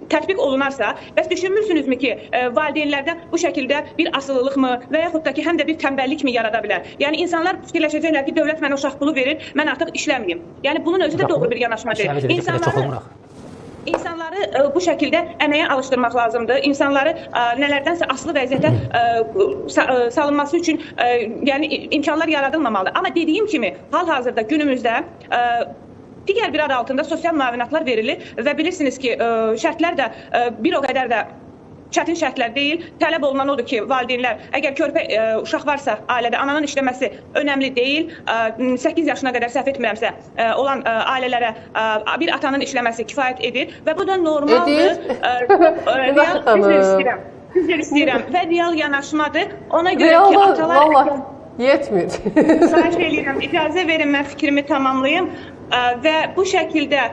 Tətbiq olunarsa, bəs düşünmürsünüzmü ki, valideynlərdə bu şəkildə bir asılılıqmı və yaxud da ki, həm də bir tənbəllikmi yarada bilər? Yəni insanlar fikirləşəcəklər ki, dövlət mənə uşaq pulu verir, mən artıq işləməyim. Yəni bunun özü də doğru bir yanaşma deyil. İnsanları bu şəkildə əməyə alışdırmaq lazımdır. İnsanları nələrdənsə asılı vəziyyətə salınması üçün yəni imkanlar yaradılmamalıdır. Amma dediyim kimi, hal-hazırda günümüzdə digər bir ad altında sosial müavinatlar verilir və bilirsiniz ki, şərtlər də bir o qədər də çətin şərtlər deyil. Tələb olunan odur ki, valideynlər əgər körpə uşaq varsa ailədə ananın işləməsi önəmli deyil. 8 yaşına qədər səhv etmirəmsə olan ailələrə bir atanın işləməsi kifayət edir və bu da normaldır. Edir. Real, istəyirəm. Üzr istəyirəm və real yanaşmadır. Ona görə ki, atalar vallahi yetmir. Xahiş eləyirəm, icazə verin mən fikrimi tamamlayım və bu şəkildə